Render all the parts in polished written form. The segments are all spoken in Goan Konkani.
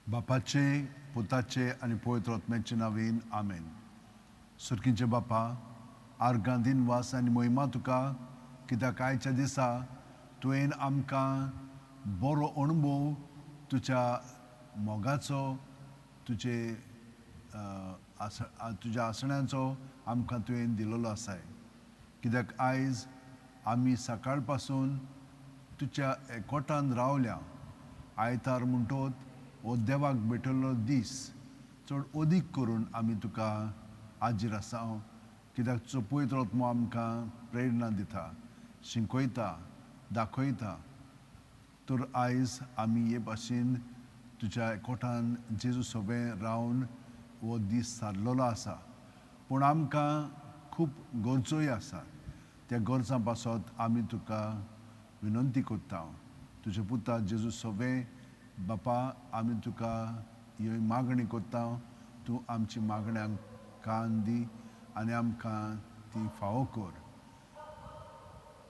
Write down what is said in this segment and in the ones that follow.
बापाचे, पुताचे आनी पवित्र आत्म्याचे नांवान आमेन. सुरकींचे बापा, आर्गां दिनवास आनी मोहिमा तुका, कित्याक आयच्या दिसा तुवें आमकां बरो अणभव तुज्या मोगाचो, तुजे तुज्या आसण्याचो आमकां तुवें दिलेलो आसाय. कित्याक आयज आमी सकाळ पासून तुज्या एकवटान रावल्या. आयतार म्हणटोत हो देवाक भेटयल्लो दीस, चड अदीक करून आमी तुका हाजीर आसा, कित्याक तुजो पवित्र आत्मो आमकां प्रेरणा दिता, शिकयता, दाखयता. तर आयज आमी हे भाशेन तुज्या एकवटान जेजू सोबें रावन हो दीस सारलेलो आसा. पूण आमकां खूब गरजोय आसा. त्या गरजां पासत आमी तुका विनंती करता. तुज्या पुता जेजू सोबें बापा आमी तुका ह्यो मागणी करता. तूं आमची मागण्यांक कान दी आनी आमकां ती फावो कर.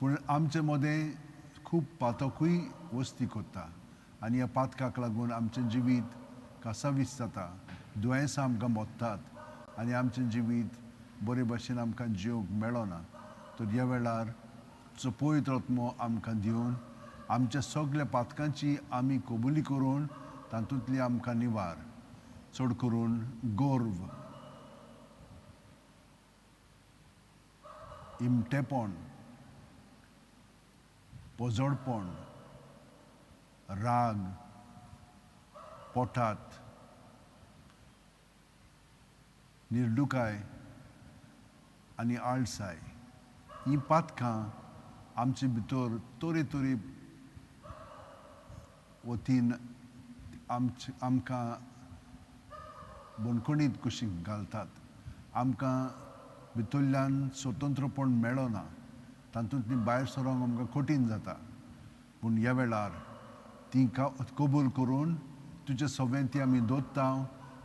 पूण आमचे मदें खूब पातकूय वस्ती करता आनी ह्या पातकाक लागून आमचें जिवीत कासावीस जाता. दुयेंसां आमकां भोगतात आनी आमचें जिवीत बरे भाशेन आमकां जिवंक मेळना. तर ह्या वेळार तुजो पवित्र आत्मो आमकां दिवन आमच्या सगल्या पातकांची आमी कबुली करून तातूंतली आमकां निवार, चड करून गर्व, इमटेपण, पोजडपण, राग, पोटात, निर्डुकाय आनी आळसाय, हीं पातकां आमचे भितर तरेतरे वतीन आमकां बणखणीत कुशीक घालतात. आमकां भितरल्यान स्वतंत्रपण मेळना, तातूंतली भायर सरोंक आमकां कठीण जाता. पूण ह्या वेळार ती कबूल करून तुजे सगळें ती आमी दवरता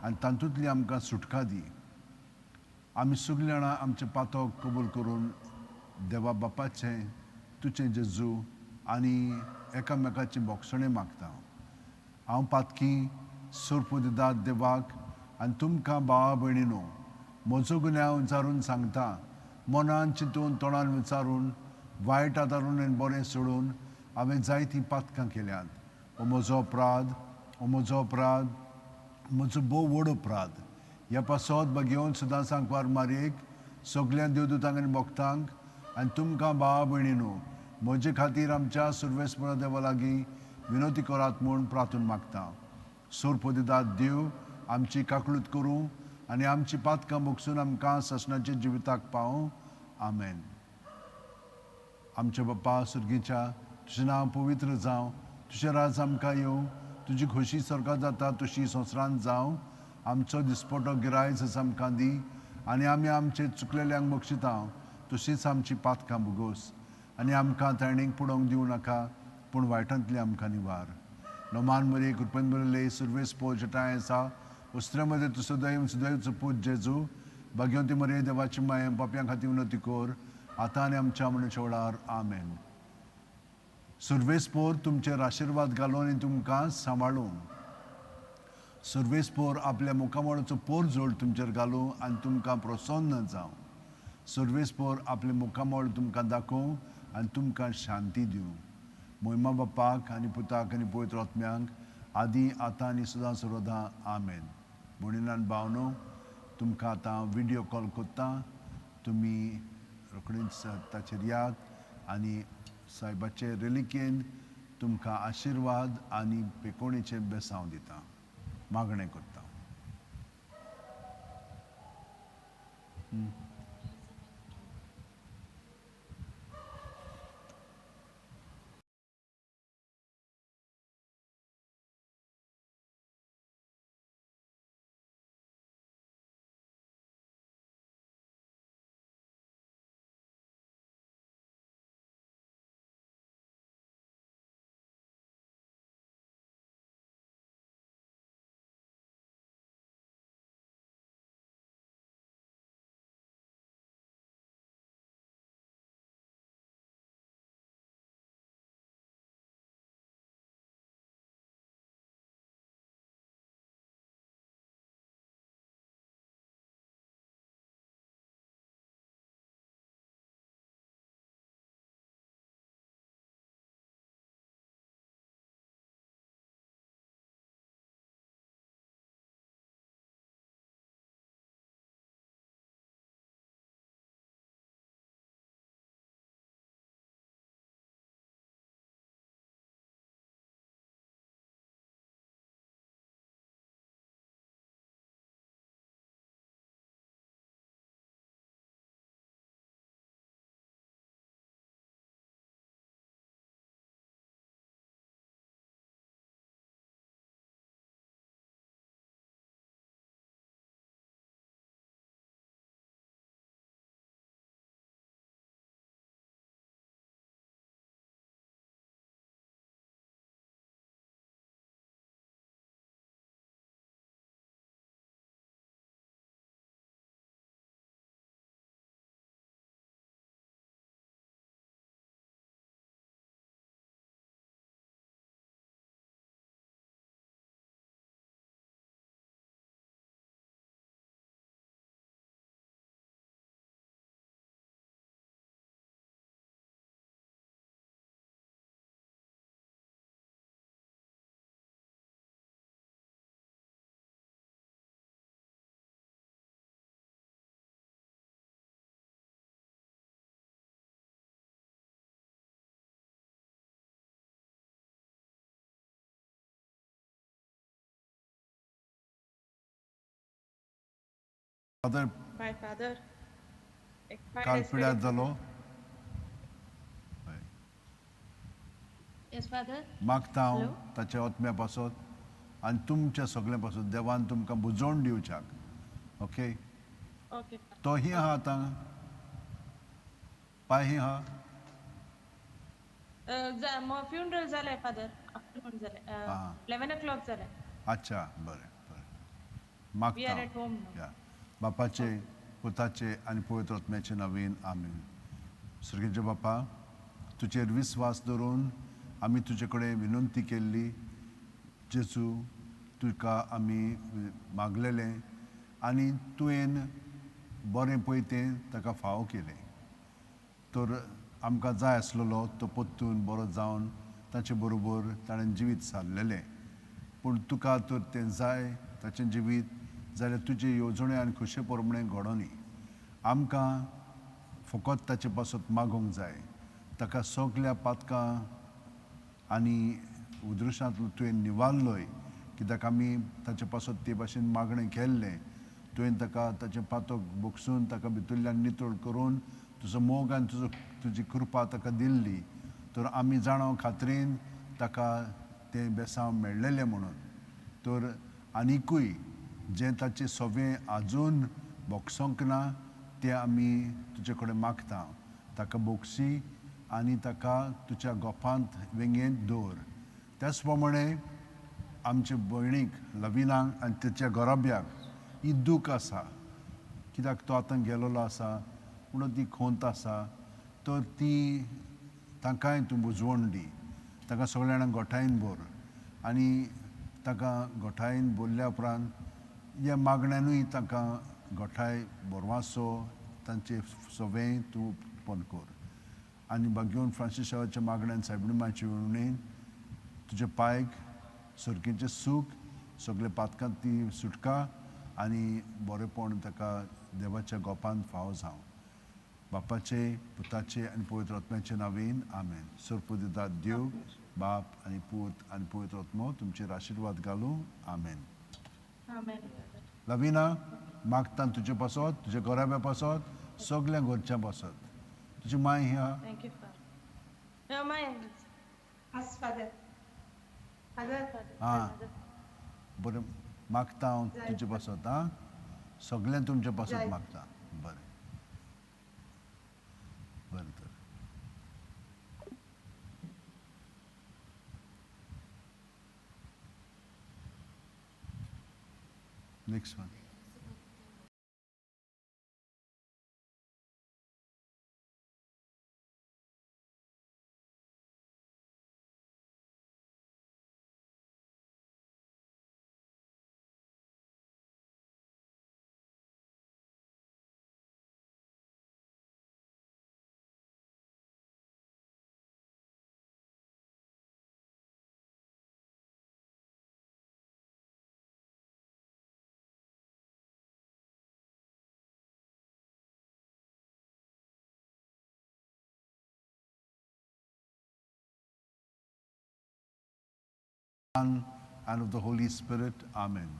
आनी तातूंतली आमकां सुटका दी. आमी सगळीं जाणां आमचें पातक कबूल करून देवा बापाचें, तुजें जेजू आनी एकामेकाची बोगसणें मागता. हांव पातकी सोरपुदिदाद देवाक आनी तुमकां भावा भयणीनो म्हजो गुन्यांव विचारून सांगता. मनान चिंतून, तोंडान विचारून, वायट आदारून आनी बरें सोडून हांवें जायतीं पातकां केल्यांत. हो म्हजो अपराध, हो म्हजो अपराध, म्हजो भोव व्हड अपराध. ह्या पासत बगेवन सदां सांकवार मारयेक, सगल्या देवदूतांक आनी भक्तांक आनी तुमकां भावा भयणीनो म्हजे खातीर आमच्या सुर्वेस्परा देवा लागीं विनवती करात म्हूण प्रार्थून मागता. सोरपदिदाद देव आमची काकळूत करूं आनी आमची पातकां भोगसून आमकां ससनाच्या जिविताक पावूं. आमेन. आमच्या बाप्पा सुर्गीच्या, तुजें नांव पवित्र जावं, तुजें राज आमकां येवं, तुजी खोशी स्वर्गांत जाता तशी संवसारांत जावं. आमचो दिसपटो गिरायच आमकां दी आनी आमी आमचे चुकलेल्यांक बक्षिता तशीच आमची पातकां भोगोस आनी आमकां ताणीक पुडोवंक दिवं नाका, पूण वायटांतली आमकां निवार. नोमान मरे कृपेन बरयले सुर्वेस पोर जटाय आसा उस्त्र्या मदें तूं सदैव सुदैवचो पूत जेजू, भाग्यवंती मरे देवाची माया पापयां खातीर विनवती कर आतां आनी आमच्या मरणाच्या वेळार. आमेन. सुर्वेस पोर तुमचेर आशिर्वाद घालून आनी तुमकां सांबाळूं. सुर्वेस पोर आपल्या मुखामळाचो पोर जोड तुमचेर घालूं आनी तुमकां प्रसन्न जावं. सुर्वेस पोर आपलें मुखामळ तुमकां दाखोवं आनी तुमकां शांती दिवं. मोहिमा बापाक आनी पुताक आनी पवित्र आत्म्यांक, आदी आतां आनी सदां सर्वदां. आमेन. भयणीन भावनो, तुमकां आतां विडियो कॉल करता, तुमी रोखडीच ताचेर यात आनी सायबाचे रेलिकेन तुमकां आशिर्वाद आनी पेकोणीचें बेसांव दिता. मागणें करता. फादर बाय फादर. एक फाय काल डेज पिड्यार कडेन. जालो. हय. Yes, Father. मागता हांव हॅलो. ताच्या ओतम्या पासत आनी तुमच्या सगळ्या पासत देवान तुमकां बुजोवन दिवच्याक. ओके. ओके. तो ही आहा आतां पाय ही आहा. फ्युनरल जालें फादर, आफ्टरनून जालें. आं. 11 o'clock जालें. अच्छा, बरें बरें. We मागता are at home या बापाचे, पुताचे आनी पवित्र आत्म्याचे नवीन, आमीन. सर्गेच्या बापा, तुजेर विस्वास दवरून आमी तुजे कडेन विनंती केल्ली. जेजू, तुका आमी मागलेलें आनी तुवें बरें पळय तें ताका फावो केलें. तर आमकां जाय आसलेलो तो परतून बरो जावन ताचे बरोबर ताणें जिवीत सारलेलें. पूण तुका तर तें जाय ताचें जिवीत जाल्यार तुजे येवजणे आनी खुशे प्रमाणें घडोनी. आमकां फकत ताचे पासत मागूंक जाय. ताका सगल्या पातकां आनी उदृशांतलो तुवें निवारलोय, कित्याक आमी ताचे पासत ते भाशेन मागणें केल्लें. तुवें ताका ताचें पातक बोगसून ताका भितरल्यान नितळ करून तुजो मोग आनी तुजो तुजी कृपा ताका दिल्ली. तर आमी जाणा खात्रीन ताका तें बेसांव मेळ्ळेलें म्हणून. तर आनिकूय जें ताचें सवें आजून बोगसोंक ना तें आमी तुजे कडेन मागता. ताका बोगसी आनी ताका तुज्या गोपांत वेंगेंत दवर. त्याच प्रमाणे आमचे भयणीक लविनाक आनी ताच्या घराब्याक ही दूख आसा, कित्याक तो आतां गेलोलो आसा म्हणून ती खोंत आसा. तर ती तांकांय तूं बुजवण दी. ताका सगळ्या जाणांक गोठायेन भर आनी ताका गोठायेन भरल्या उपरांत ह्या मागण्यानूय तांकां गोठाय बरवासो तांचे सवें तूं उत्पन्न कर. आनी बागेवन फ्रांसीसाच्या मागण्यान सायबीण मांयचे विणेन तुज्या पायक सर्गीचें सूख, सगळे पातकांत ती सुटका आनी बरेंपण ताका देवाच्या गोपांत फावो जावं. बापाचे, पुताचे आनी पवित्र आत्म्याचे नांवेन, आमेन. सरपुदिता देव बाप आनी पूत आनी पवित्र आत्मो तुमचेर आशिर्वाद घालूं. आमेन. आमेन. लविना, मागता तुजे पासत, तुज्या घराब्या पासत, सगल्या घरच्यां पासत. तुजी माय ही आहा. Thank you father. My आस फादर. फादर. आं, बरें, मागता हांव तुजे पासत. आं, सगळें तुमचे पासत मागता. बरें बरें. तर next one. Son, and of the Holy Spirit. Amen.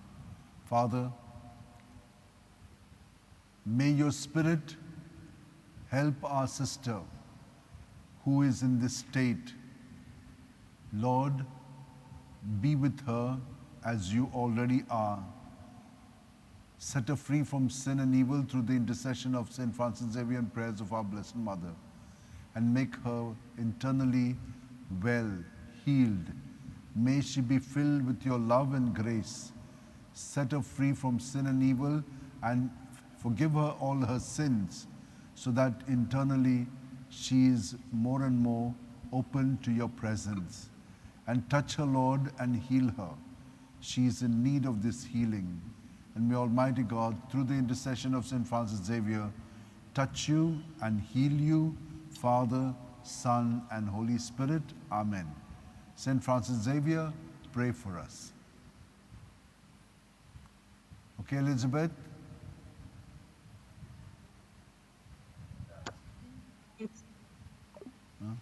Father, may your Spirit help our sister who is in this state. Lord, be with her as you already are. Set her free from sin and evil through the intercession of Saint Francis Xavier and prayers of our Blessed Mother, and make her internally well, healed. May she be filled with your love and grace. Set her free from sin and evil and forgive her all her sins, so that internally she is more and more open to your presence. And touch her, Lord, and heal her. She is in need of this healing. And may Almighty God, through the intercession of Saint Francis Xavier, touch you and heal you, Father, Son, and Holy Spirit. Amen. Saint Francis Xavier, pray for us. Okay, Elizabeth? Yes. Huh?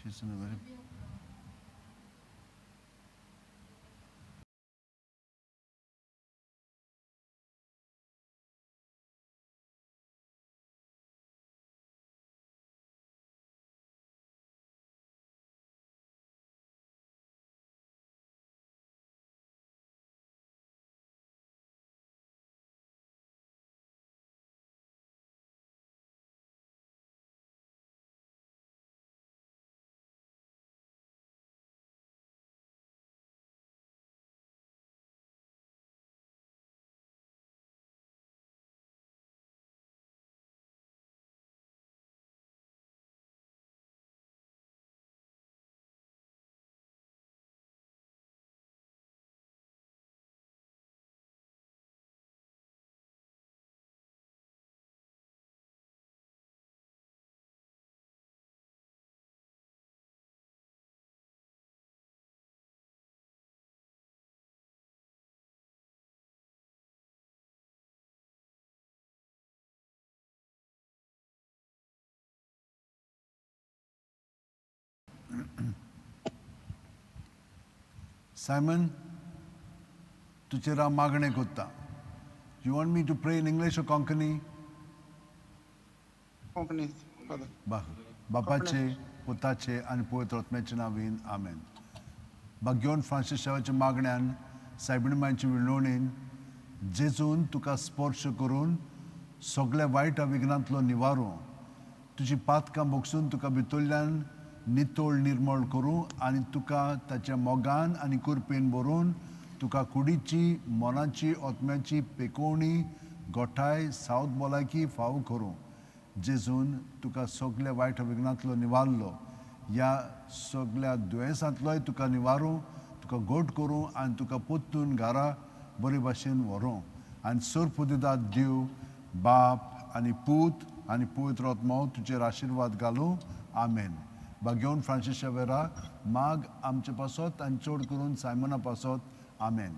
She's in a very Simon, तुजेर हांव मागणें कोत्ता. You want me to pray in English or Konkani? Konkani, Father. बापाचे, पुताचे आनी पवित्र आत्म्याचे नांवान, आमेन. भाग्यवंत फ्रांसीस शावाच्या मागण्यान, सायबीण मांयचे विनवणेन, जेजून तुका स्पर्श करून सगळ्या वायट विघ्नांतलो निवारूं, तुजी पातकां भोगसून तुका भितरल्यान नितळ निर्मळ करूं आनी तुका ताच्या मोगान आनी कुरपेन भरून तुका कुडीची, मनाची, आत्म्याची पेकोवणी, गोठाय, सावत भलायकी फावो करूं. जेजून तुका सगल्या वायट विघ्नांतलो निवारलो, ह्या सगल्या दुयेंसांतलोय तुका निवारूं, तुका गोड करूं आनी तुका परतून घरा बरे भाशेन व्हरूं. आनी सरपुदिदाद देव बाप आनी पूत आनी पवित्र आत्मो तुजेर आशिर्वाद घालूं. आमेन. भाग्यवंत फ्रांसीस शेवेरा, माग आमचे पासत आनी चड करून सायमना पासत. आमेन.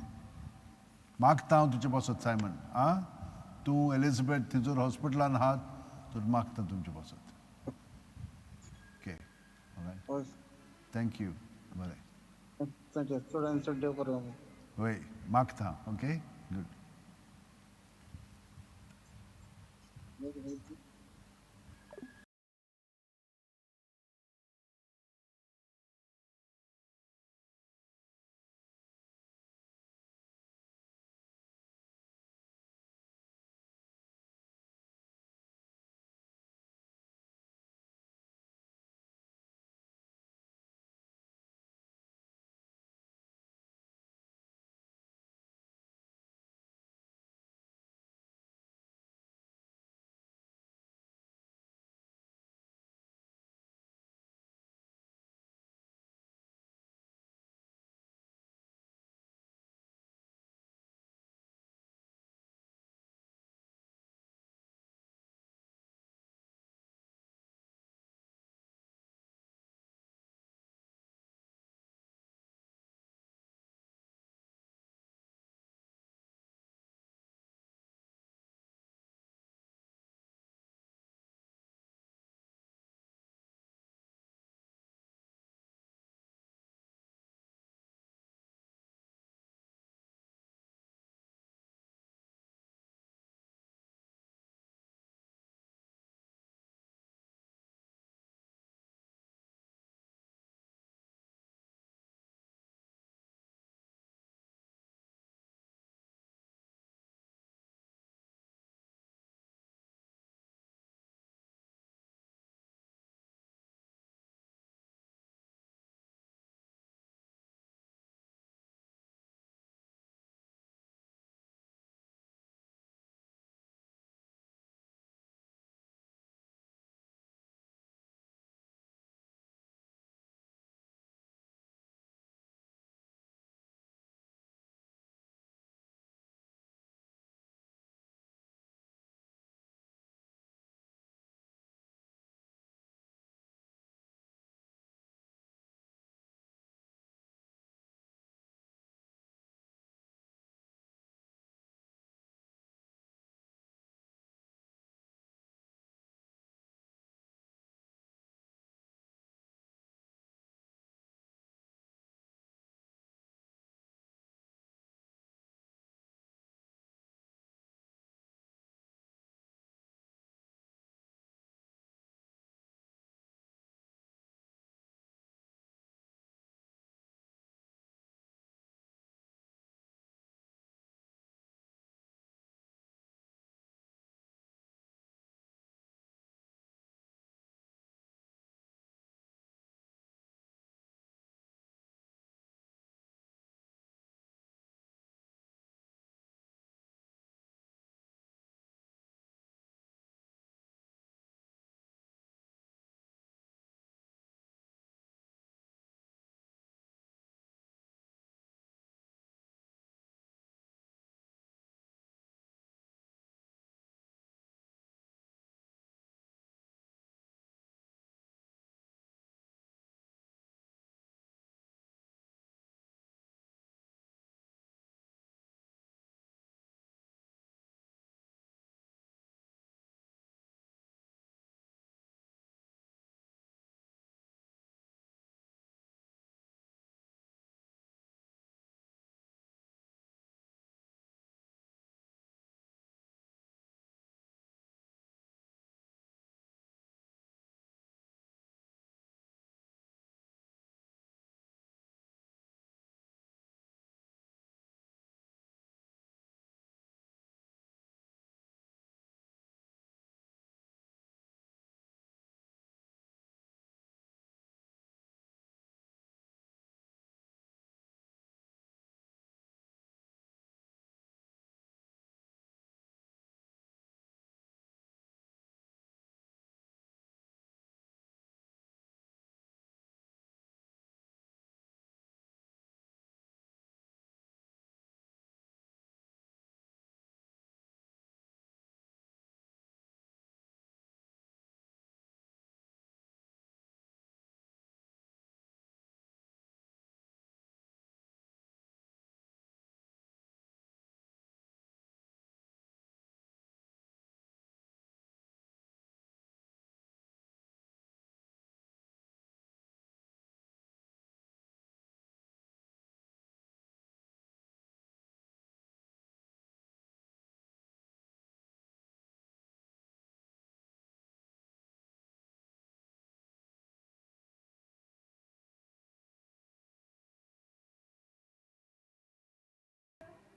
मागता हांव तुजे पासत सायमन. आं, तूं एलिझाबेथ थिजोर हॉस्पिटलान आहात तर मागता तुमचे पासत. ओके. हय. Thank you. बरें. Thank you. चड आनी चड देव करूं. वय, मागता. Okay, good.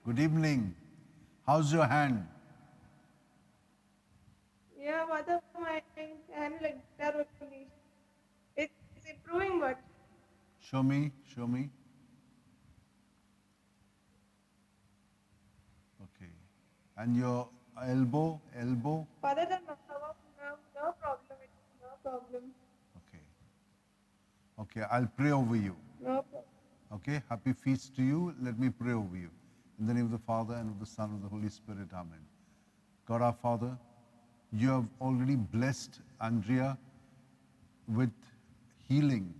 Good evening. How's your hand? Yeah, Father, my hand like that only. It's improving, but. Show me, show me. Okay. And your elbow, elbow? Father, the no problem. No problem. Okay. Okay, I'll pray over you. No problem. Okay, happy feast to you. Let me pray over you. In the name of the Father, and of the Son, and of the Holy Spirit. Amen. God our Father, you have already blessed Andrea with healing.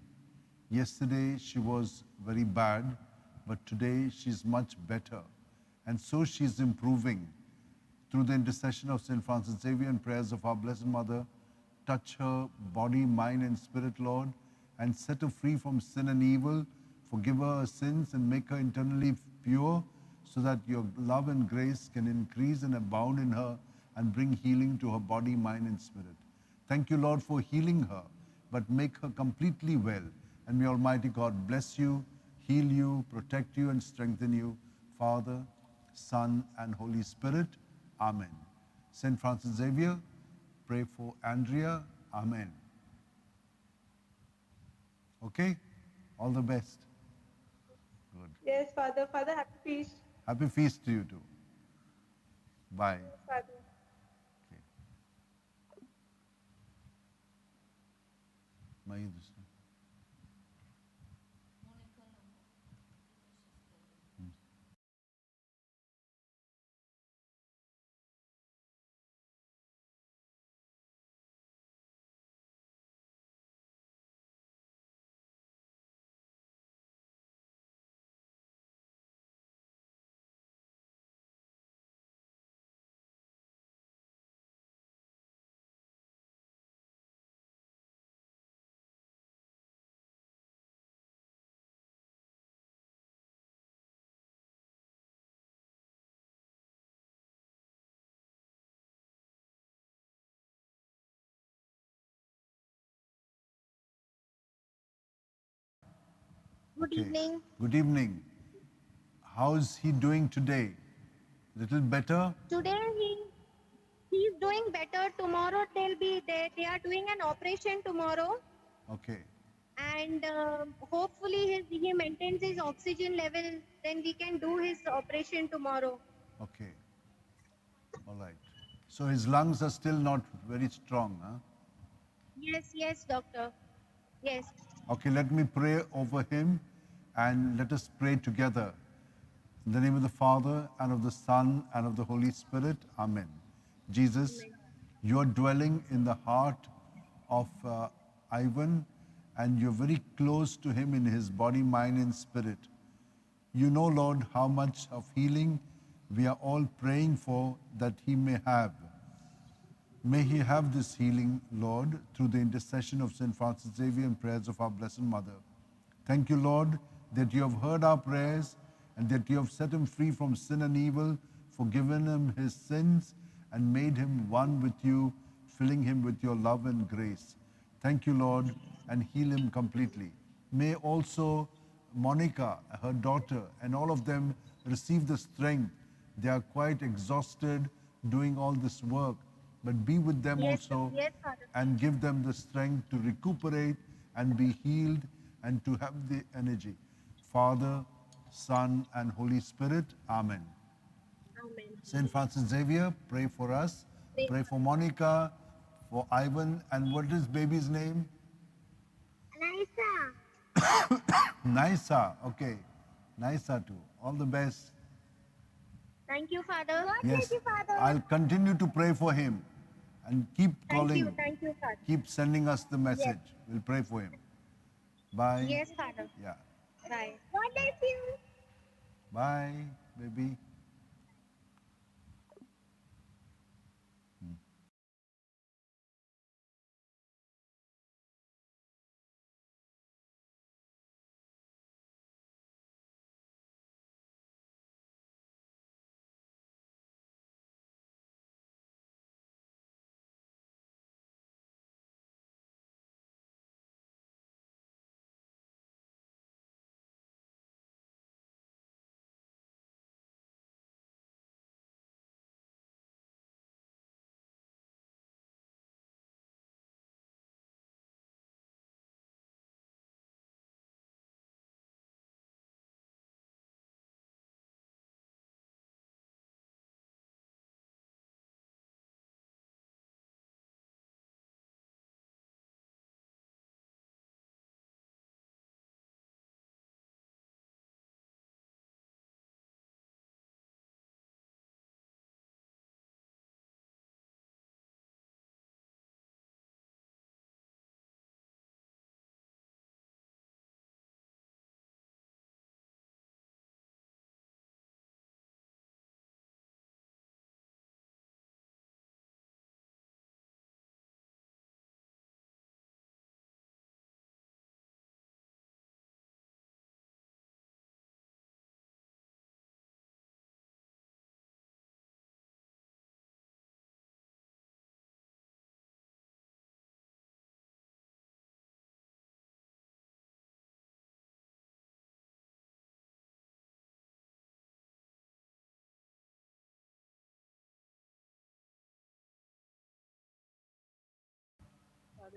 Yesterday she was very bad, but today she's much better. And so she's improving. Through the intercession of St. Francis Xavier and prayers of our Blessed Mother, touch her body, mind, and spirit, Lord, and set her free from sin and evil. Forgive her her sins and make her internally pure, so that your love and grace can increase and abound in her and bring healing to her body, mind, and spirit. Thank you, Lord, for healing her, but make her completely well. And may Almighty God bless you, heal you, protect you, and strengthen you, Father, Son, and Holy Spirit. Amen. St. Francis Xavier, pray for Andrea. Amen. Okay? All the best. Good. Yes, Father. Father, happy feast. Happy feast to you too. Bye. Yes, Father. Okay. Mayi दुसरं. Good Okay. evening. Good evening. How's he doing today? Little better? Today he's doing better. Tomorrow they are doing an operation tomorrow. Okay. And hopefully he maintains his oxygen level. Then we can do his operation tomorrow. Okay. All right. So his lungs are still not very strong, huh? Yes, yes, doctor. Yes. Okay, let me pray over him and let us pray together. In the name of the Father, and of the Son, and of the Holy Spirit. Amen. Jesus, Amen. You are dwelling in the heart of Ivan, and you're very close to him in his body, mind, and spirit. You know, Lord, how much of healing we are all praying for that he may have. May he have this healing, Lord, through the intercession of St. Francis Xavier and prayers of our Blessed Mother. Thank you, Lord, that you have heard our prayers and that you have set him free from sin and evil, forgiven him his sins, and made him one with you, filling him with your love and grace. Thank you, Lord, and heal him completely. May also Monica, her daughter, and all of them receive the strength. They are quite exhausted doing all this work, but be with them Yes, also yes, Father. and give them the strength to recuperate and be healed and to have the energy. Father, Son, and Holy Spirit. Amen. Amen. St. Francis Xavier, pray for us. Pray Pray for Monica, for Ivan, and what is baby's name? Nisa. Nisa. Okay. Nisa too. All the best. Thank you, Father. God Yes. bless you, Father. I'll continue to pray for him and keep Thank you, calling. thank you, Father. Keep sending us the Yes. message. We'll pray for him. Bye. Yes, Father. Yeah. Bye. God bless you. Bye, baby.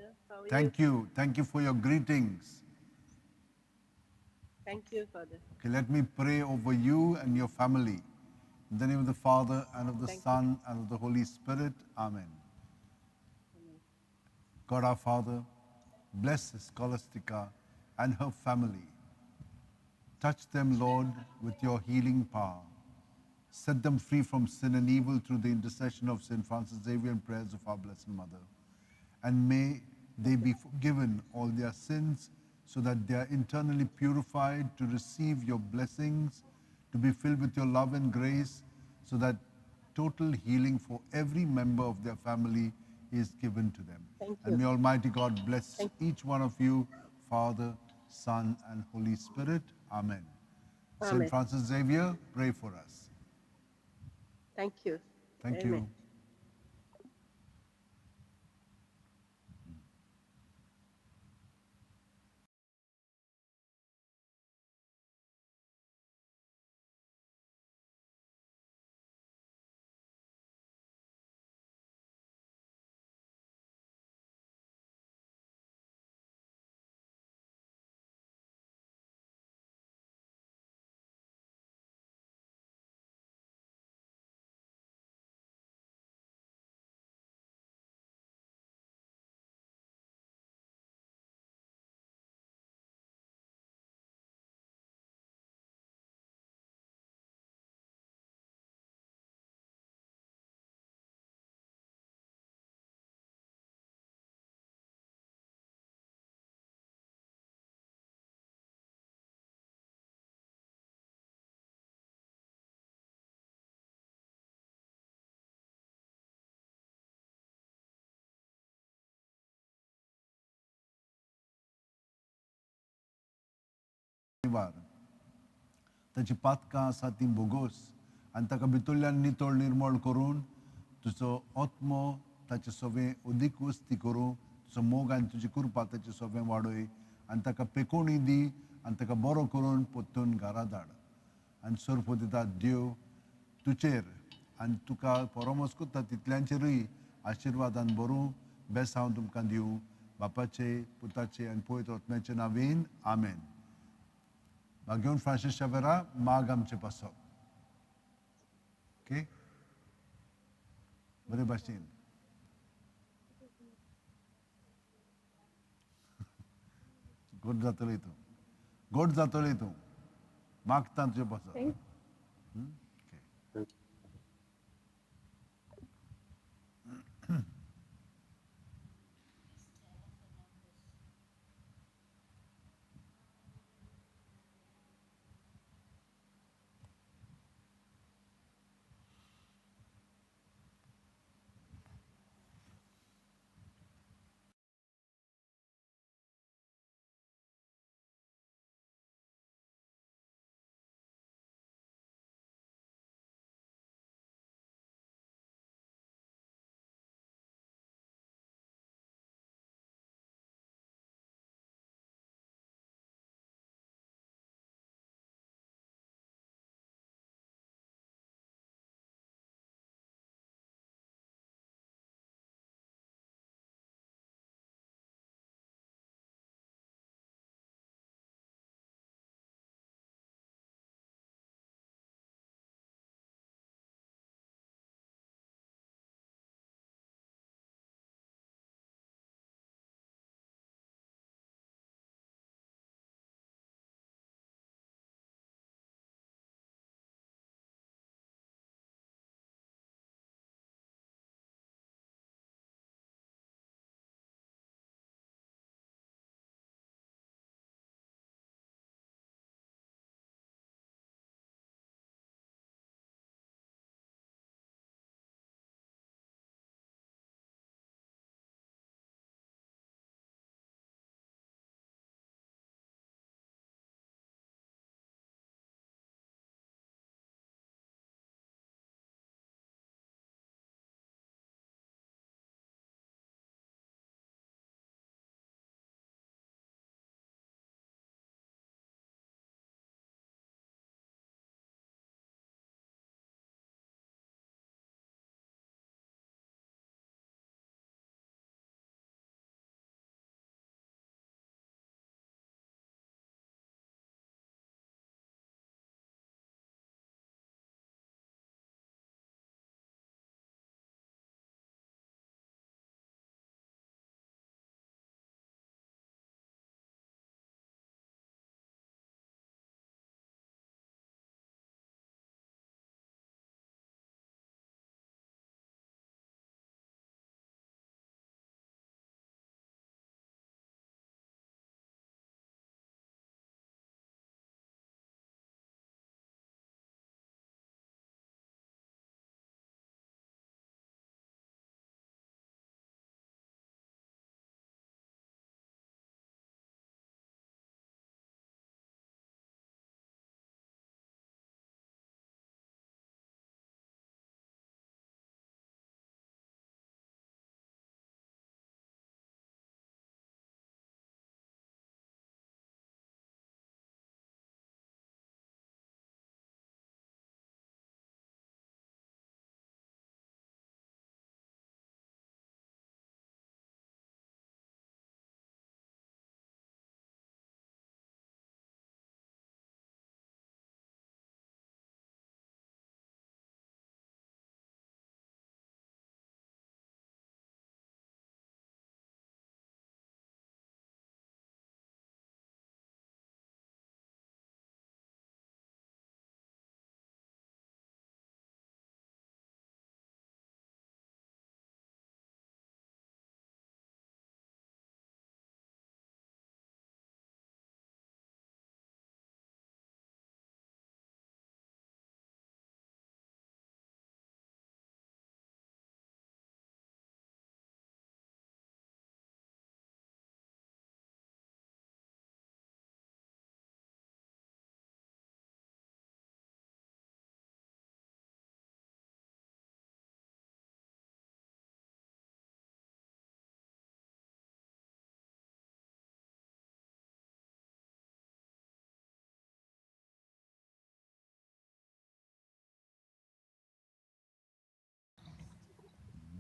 Father. How are you? Thank you. Thank you for your greetings. Thank you, Father. Okay, let me pray over you and your family. In the name of the Father, and of the Thank you. Son, and of the Holy Spirit. Amen. God our Father, bless Scholastica and her family. Touch them, Lord, with your healing power. Set them free from sin and evil through the intercession of St. Francis Xavier and prayers of our Blessed Mother. And may they be forgiven all their sins so that they are internally purified to receive your blessings, to be filled with your love and grace, so that total healing for every member of their family is given to them. Thank And you. may Almighty God bless Thank each one of you, Father, Son, and Holy Spirit. Amen. St. Amen. Francis Xavier, pray for us. Thank you. Thank Amen. you. वार ताची पातकां आसा तीं भोगोस आनी ताका भितरल्यान नितळ निर्मळ करून तुजो आत्मो ताचे सगळें अदीक वस्ती करूं, तुजो मोग आनी तुजी कृपा ताचे सगळें वाडय आनी ताका पेकोणी दी आनी ताका बरो करून परतून घरा धाड. आनी सर्प दिता देव तुचेर आनी तुका परामर्श करता तितल्यांचेरूय आशिर्वादान भरूं. बेस हांव तुमकां दिवं बापाचे, पुताचे आनी पवित्र आत्म्याचे नांवेन. आमेन. भाग्यवन फ्रांसीस शावेरा, माग आमचे पासत. ओके, बरे भाशेन. गोड जातले तूं, गोड जातले तूं, मागता तुजे पासत. Thank okay.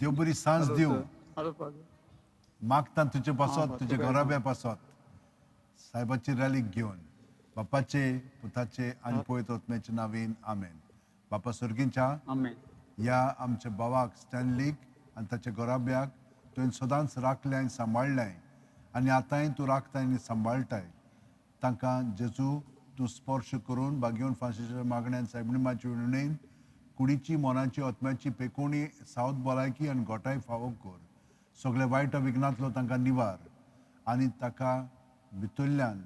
देव बरी सांज दिवं. Hello father. मागता तुजे पासत, हा, तुजे तुका घराब्या पासत, सायबाची रॅलीक घेवन, बापाचे, पुताचे आनी पवित्र आत्म्याचे नांवेन, आमेन. बापा सर्गींच्या, आमेन. ह्या आमच्या भावाक स्टॅनलीक आनी ताच्या घराब्याक तुवें सदांच राखलें आनी सांबाळ्ळें आनी आतांय तूं राखताय आनी सांबाळटाय. तांकां जेजू तूं स्पर्श करून बागेवन फांशीच्या मागण्यान सायबणीमाची विणणेन कुडीची, मनाची, आत्म्याची पेकोणी, सावत भलायकी आनी गोठाय फावो कर. सगळे वायट विघ्नांतलो तांकां निवार आनी ताका भितरल्यान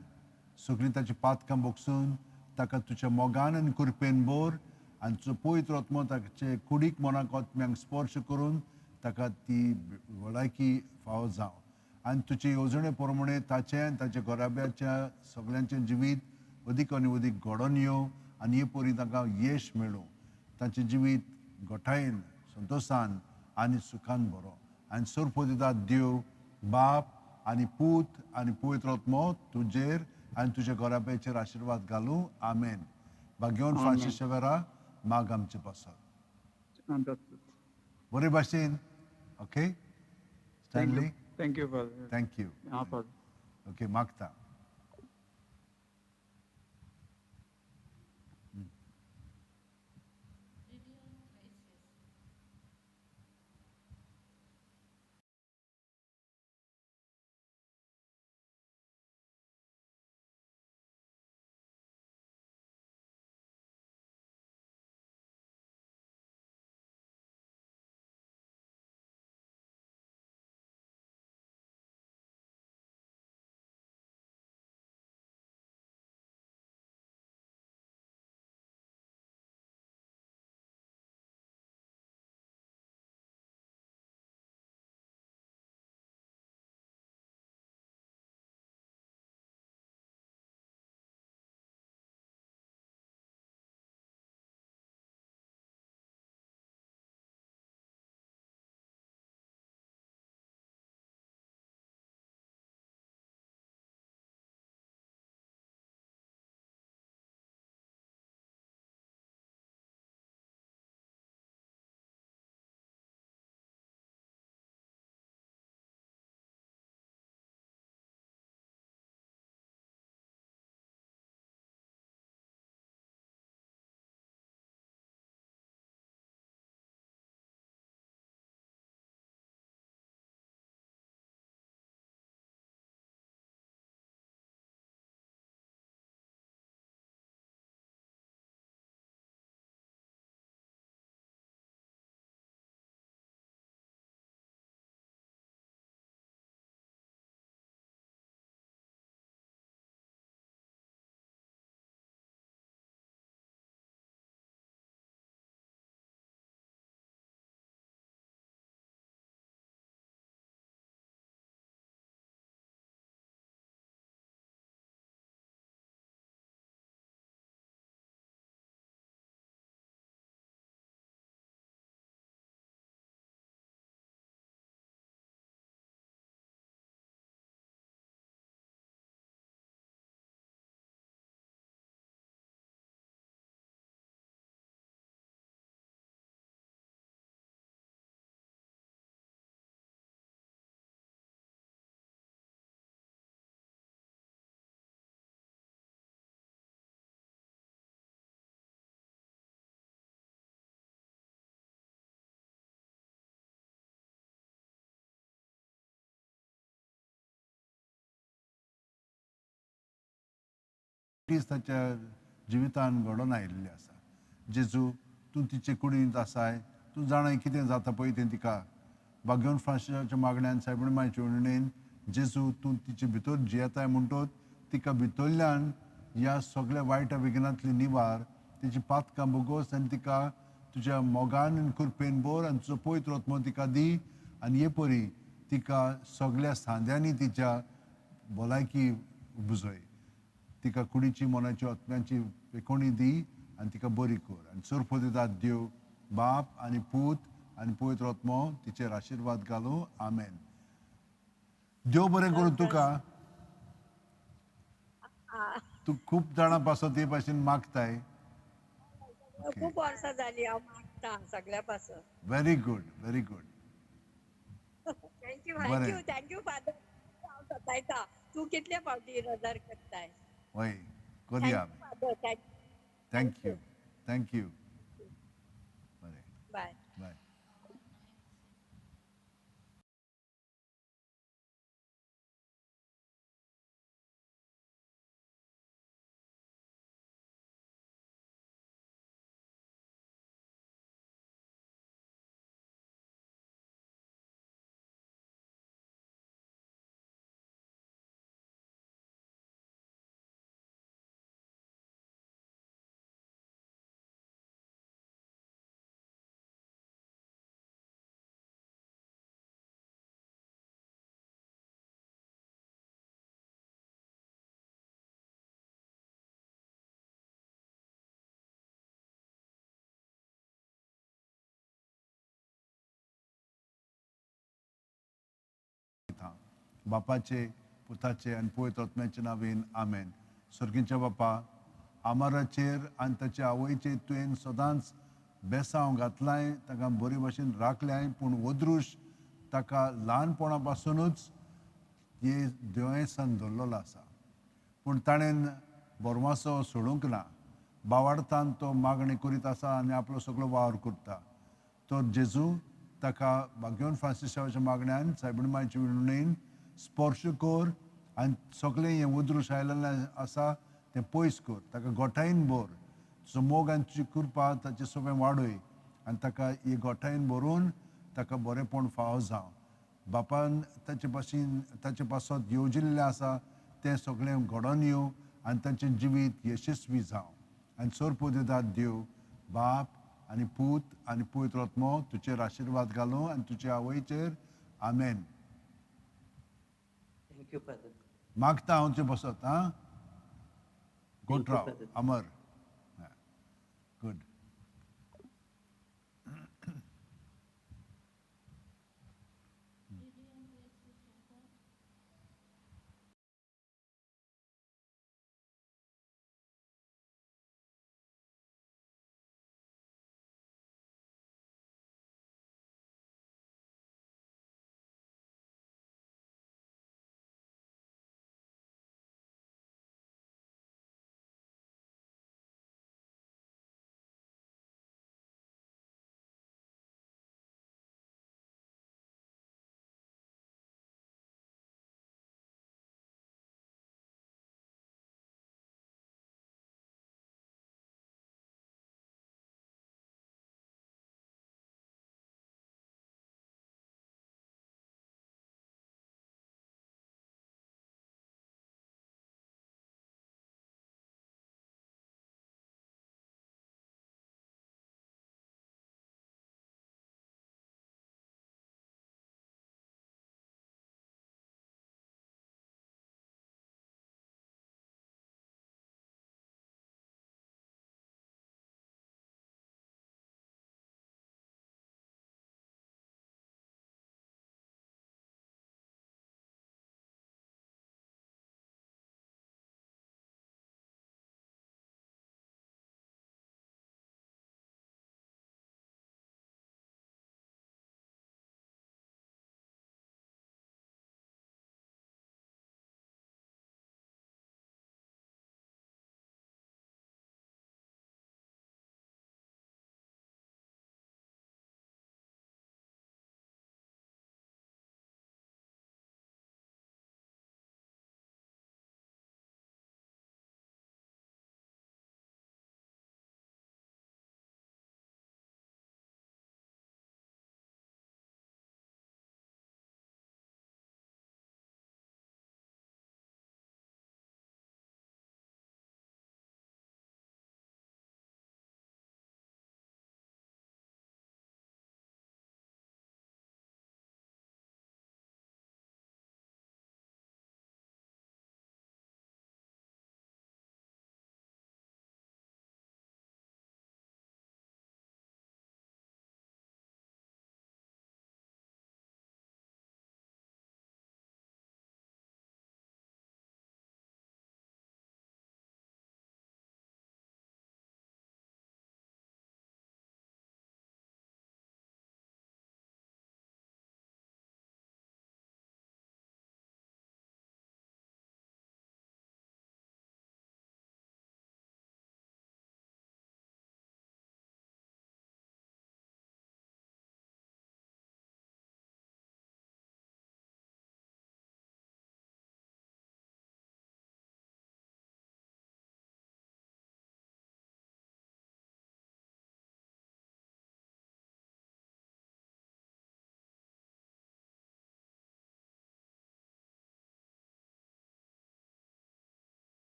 सगळीं ताची पातकां बोगसून ताका तुज्या मोगान आनी कृपेन भर आनी तुजो पवित्र आत्मो ताचे कुडीक, मनाक, आत्म्यांक स्पर्श करून ताका ती भलायकी फावो जावं आनी तुजे येवजणे प्रमाणे ताचें आनी ताच्या घराब्याच्या सगळ्यांचें जिवीत अदीक आनी अदीक घडोवन येवं आनी हे परी तांकां येश मेळूं. तांचें जिवीत गोठायेन, संतोशान आनी सुखान बरो आनी सरपदिता देव बाप आनी पूत आनी पवित्र आत्मो तुजेर आनी तुज्या घराब्याचेर आशिर्वाद घालूं. आमेन. भाग्यवन फ्रांसीस शेवेरा, माग आमचे पासत. बरे भाशेन. Okay Stanley. Thank you father. Thank you. हा फादर. ओके, मागता. ताच्या जिवितान घडोवन आयिल्लें आसा. जेजू, तूं तिचे कुडींत आसाय, तूं जाणाय कितें जाता पळय तें तिका. बागेवन फ्रांसिसाच्या मागण्यान सायबण मायचे विणणेन जेजू तूं तिचे भितर जियेताय म्हणटोच तिका भितरल्यान ह्या सगळ्या वायट विघ्नांतली निवार, तिची पातकां बोगोस आनी तिका तुज्या मोगान आनी कृपेन भर आनी तुजो पवित्र आत्मो तिका दी आनी हे परी तिका सगळ्या सांद्यांनी तिच्या भलायकी बुजय. तिका कुडीची, मनाची, आत्म्याची पेकोणी दी आनी तिका बरी कर आनी सरपदितात देव बाप आनी पूत आनी पवित्र आत्मो तिचेर आशिर्वाद घालूं. आमेन. देव बरें करूं तुका. तूं खूब जाणां पासत हे भाशेन मागताय. खूब वर्सां जाली हांव मागता सगळ्या पासून. Very good, very good. Thank you. बरें. Thank you, thank you father. हांव सतायता तूं कितले फावटी रोजार करताय. वय, करया आमी. Father, thank you. Thank you, thank you. बरें. बाय. बाय. बापाचे, पुताचे आनी पवित्र आत्म्याचे नांवेन, आमेन. सर्गीच्या बापा, आमाराचेर आनी ताचे आवयचेर तुवें सदांच बेसांव घातलाय, ताका बरे भशेन राखल्याय. पूण वदृश ताका ल्हानपणा पासुनूच हे दुयेंसान धरलेलो आसा, पूण ताणें बोरमासो सोडूंक ना. बावार्थान तो मागणी करीत आसा आनी आपलो सगळो वावर करता. तो जेजू ताका भाग्यवन फ्रांसिसाच्या मागण्यान, सायबीण मायचे विणणेन स्पर्श कर आनी सगळें हें उद्रूश आयिल्लें आसा तें पयस कर. ताका गोठायेन भर. तुजो मोग आनी तुजी कृपा ताचें सगळें वाडय आनी ताका ही गोठायेन भरून ताका बरेंपण फावो जावं. बापान ताचे पासून ताचे पासत येवजिल्लें आसा तें सगळें घडोवन येवं आनी तांचें जिवीत यशस्वी जावं. आनी सोरपोदेदाद देव बाप आनी पूत आनी पवित्र आत्मो तुजेर आशिर्वाद घालूं आनी तुजे आवयचेर. आमेन. Thank you father. मागता हांव तुजें बसत. आं, गोट Thank you, Rao Father. Amar. Good.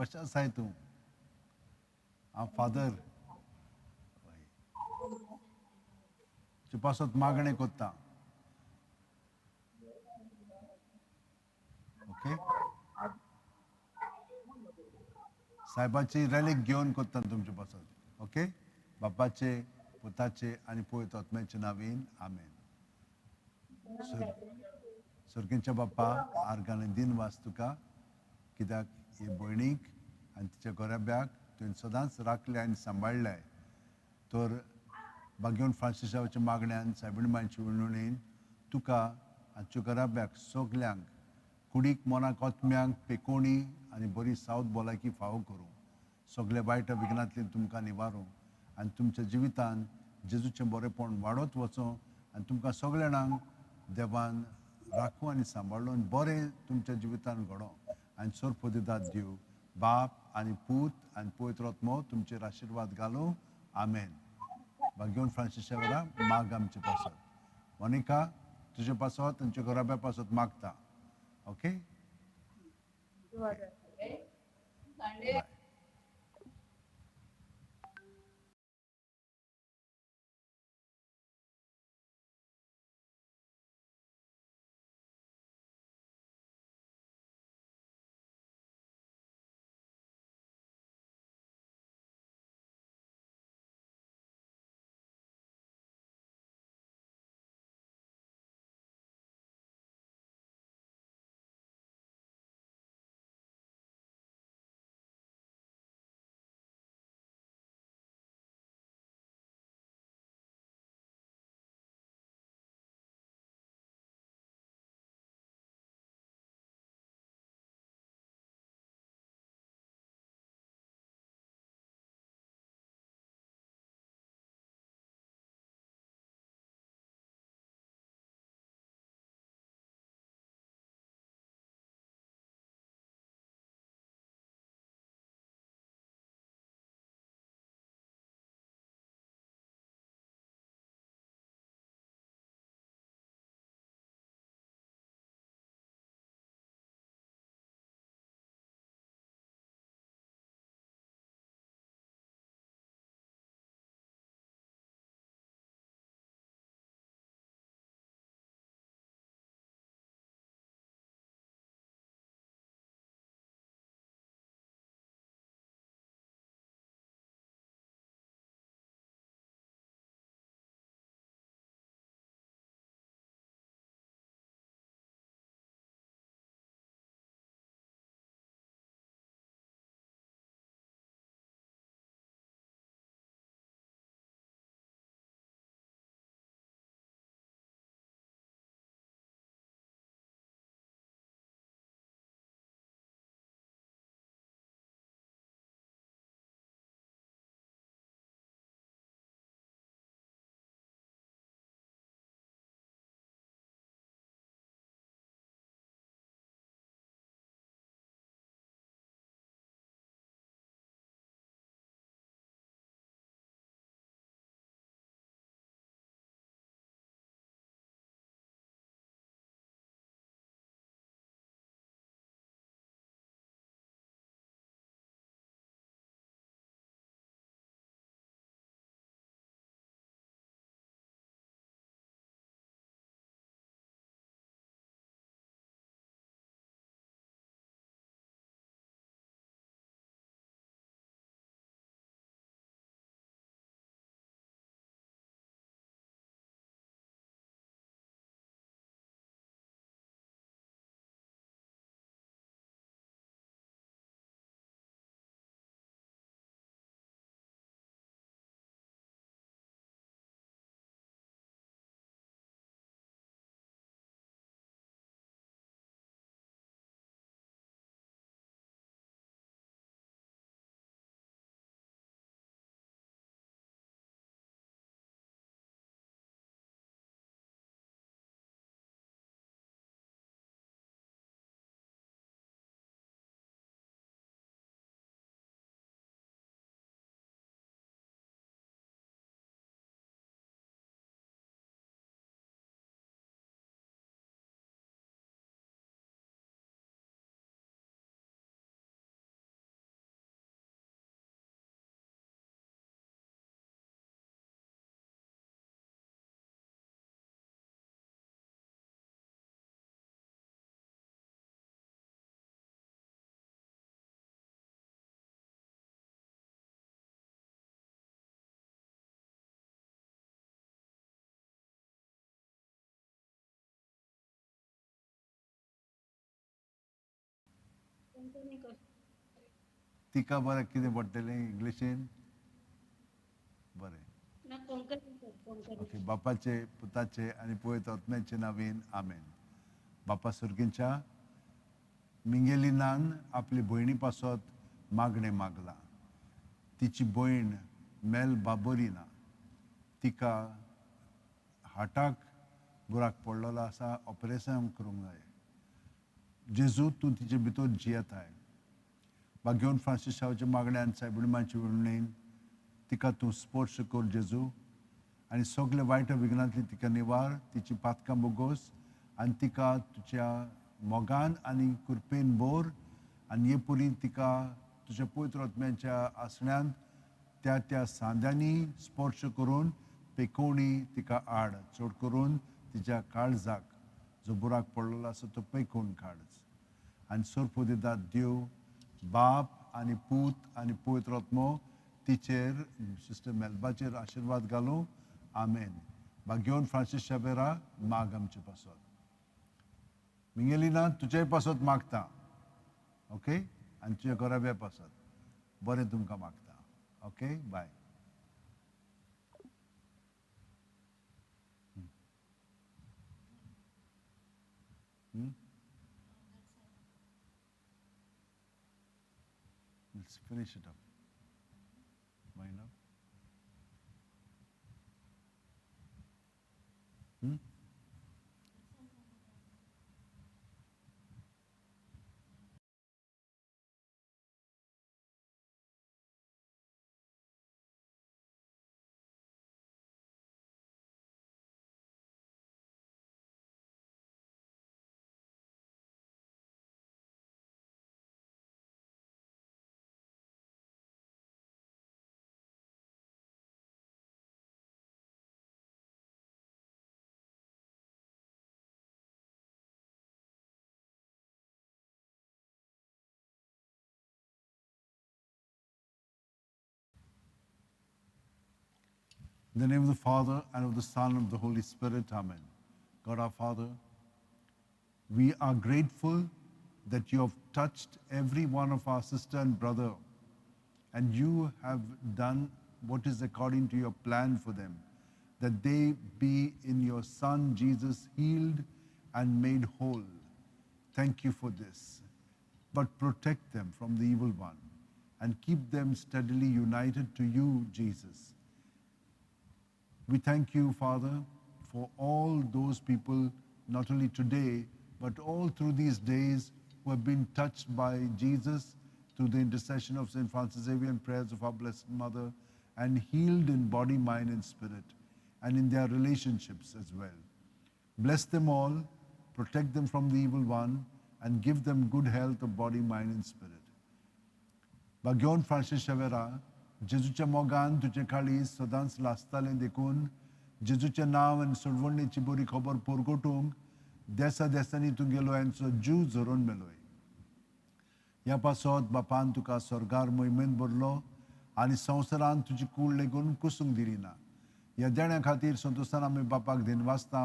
कशें आसाय तूं? हांव फादर तुजे पासत मागणें कोत्ता. ओके, सायबाची रेलीक घेवन कोत्ता तुमचे पासत. ओके, बापाचे, पुताचे आनी पवित्र आत्म्याचे नांवान आमेन. सर्गेच्या बाप्पा, आर्गान दिन वास तुका, कित्याक हे भयणीक आनी तिच्या गोराब्याक तुवें सदांच राखले आनी सांबाळ्ळें. तर बागेवन फ्रांसिसाच्या मागण्यान, सायबीण मांयच्या विणवणेन तुका आनी घराब्याक सगल्यांक कुडीक, मनाक, आत्म्यांक पेकोणी आनी बरी सावत भलायकी फावो करूं. सगल्या वायट विघ्नांतल्यान तुमकां निवारूं आनी तुमच्या जिवितान जेजूचें बरेपण वाडत वचों आनी तुमकां सगल्या जाणांक देवान राखूं आनी सांबाळूं आनी बरें तुमच्या जिवितान घडों. आनी सोरपोदिदाद दिवं बाप आनी पूत आनी पवित्र आत्मो तुमचेर आशिर्वाद घालूं. आमेन. भाग्यवन फ्रांसिसा वेळा माग आमचे पासत. मोनिका, तुजे पासत, तुमच्या घराब्या पासत मागता. ओके. बाय. कोंकणी कर. तिका बरें कितें पडटलें इंग्लिशीन? बरें. ना, कोंकणी कर, कोंकणी. ओके. बापाचे, पुताचे आनी पवित्र आत्म्याचे नांवान, आमेन. बापा सुर्गींच्या, मिंगेलिनान आपली भयणी पासत मागणें मागलां. तिची भयण मेल बाबरी ना, तिका हार्टाक बुराक पडलेलो आसा, ऑपरेशन करूंक जाय. जेजू, तूं तिचे भितर जियेताय. भाग्यवंत फ्रांसीस शावाच्या मागण्यान, सायबिणमाची विणणेन तिका तूं स्पर्श कर जेजू, आनी सगळे वायट विघ्नांतली तिका निवार. तिची पातकां बोगोस आनी तिका तुज्या मोगान आनी कृपेन बोर, आनी हे पुरी तिका तुज्या पवित्र आत्म्याच्या आसण्यांत त्या त्या सांद्यांनी स्पर्श करून पेकोवणी तिका आड, चड करून तिच्या काळजाक जो बुराक पडलेलो आसा तो पेकोवन काड. आनी सोरपोदिदाद देव बाप आनी पूत आनी पवित्र आत्मो तिचेर, सिस्टर मेलबाचेर आशिर्वाद घालूं. आमेन. भाग्यवंत फ्रांसीस शाबेरा, माग आमचे पासत. मिंगेलिना, तुजेय पासत मागता, ओके, आनी तुज्या घराब्या पासत बरें तुमकां मागता. Okay, bye. Let's finish it up. Wind up. Hmm? In the name of the Father, and of the Son, and of the Holy Spirit, Amen. God our Father, we are grateful that you have touched every one of our sister and brother, and you have done what is according to your plan for them, that they be in your Son Jesus healed and made whole. Thank you for this. But protect them from the evil one and keep them steadily united to you, Jesus. We thank you, Father, for all those people, not only today, but all through these days who have been touched by Jesus through the intercession of St. Francis Xavier and prayers of our Blessed Mother, and healed in body, mind, and spirit, and in their relationships as well. Bless them all, protect them from the evil one, and give them good health of body, mind, and spirit. भाग्यवंत फ्रांसीस शेवेरा, जेजूच्या मोगान तुजें काळीज सदांच लासतालें, देखून जेजूचें नांव आनी सोडवणेची बरी खबर परगटूंक देसा देसांनी तूं गेलो यांचो जीव झरोवन मेलोय. ह्या पासत बापान तुका स्वर्गार मोहिमेंत भरलो आनी संवसारान तुजी कूड लेगून कुसूंक दिली ना. ह्या देण्या खातीर संतोशान आमी बापाक दिनवासता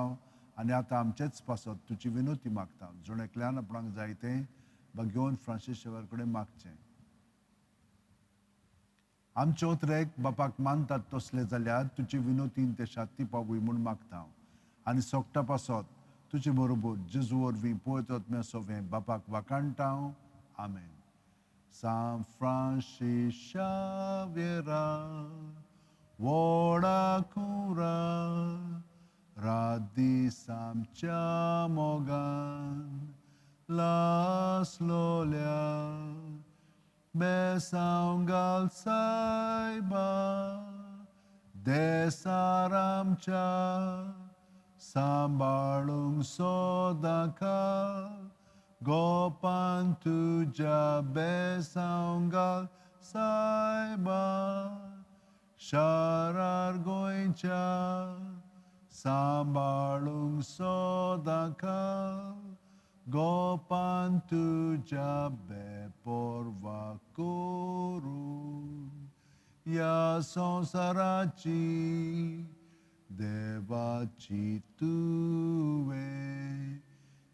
आनी आतां आमचेच पासत तुजी विनोती मागता. जण एकल्यान आपणाक जाय तें भाग्यवंत फ्रांसीस शेवर कडेन मागचें. आमचे उतरेक बापाक मानतात तसले जाल्यार तुजी विनोतीन ते शाती पावूय म्हूण मागता हांव, आनी सोगटा पासत तुजे बरोबर जेजू वरवीं पवित्र आत्म्या सोवें बापाक वाखाणटा हांव. आमेन. सांत फ्रांसीस शाव्येरा, व्हडा कुरा, रात दीस आमच्या मोगान लासलोल्या, बेसांव घाल सायबा देसार आमच्या, सांबाळूंक सदांकाळ गोपान तुज्या, बेसांव घाल सायबा शारार गोंयच्या, सांबाळूंक सदांकाळ गोपान तुज्या, बेपर्वा करून ह्या संवसाराची देवाची तुवें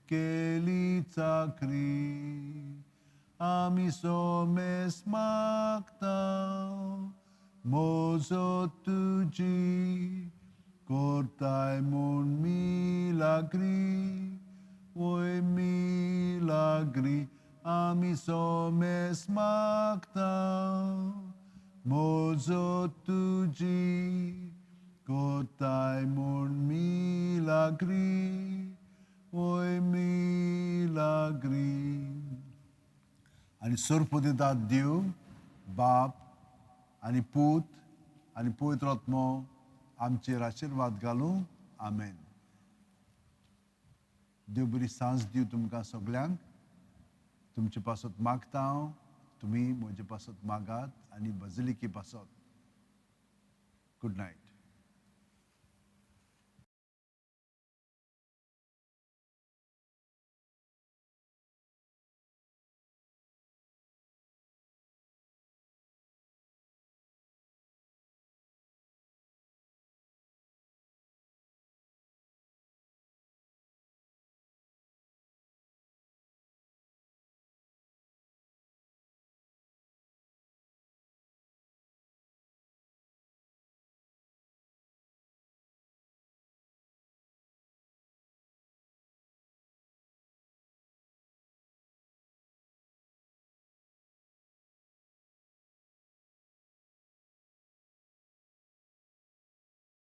केली चाकरी. आमी सोमेस मागता मोजो तुजी कोरताय म्हूण मिलाग्री वय मिलाग्री आमी सोमेस मागता मोजो तुजी कोताय म्हूण मिलाग्री वय मिलाग्री. आनी सोरपो दितात देव बाप आनी पूत आनी पवित्र आत्मो आमचेर आशिर्वाद घालूं. आमेन. देव बरी सांज दिवं तुमकां सगल्यांक. तुमचे पासत मागता हांव, तुमी म्हजे पासत मागात आनी बजलिके पासत. Good night.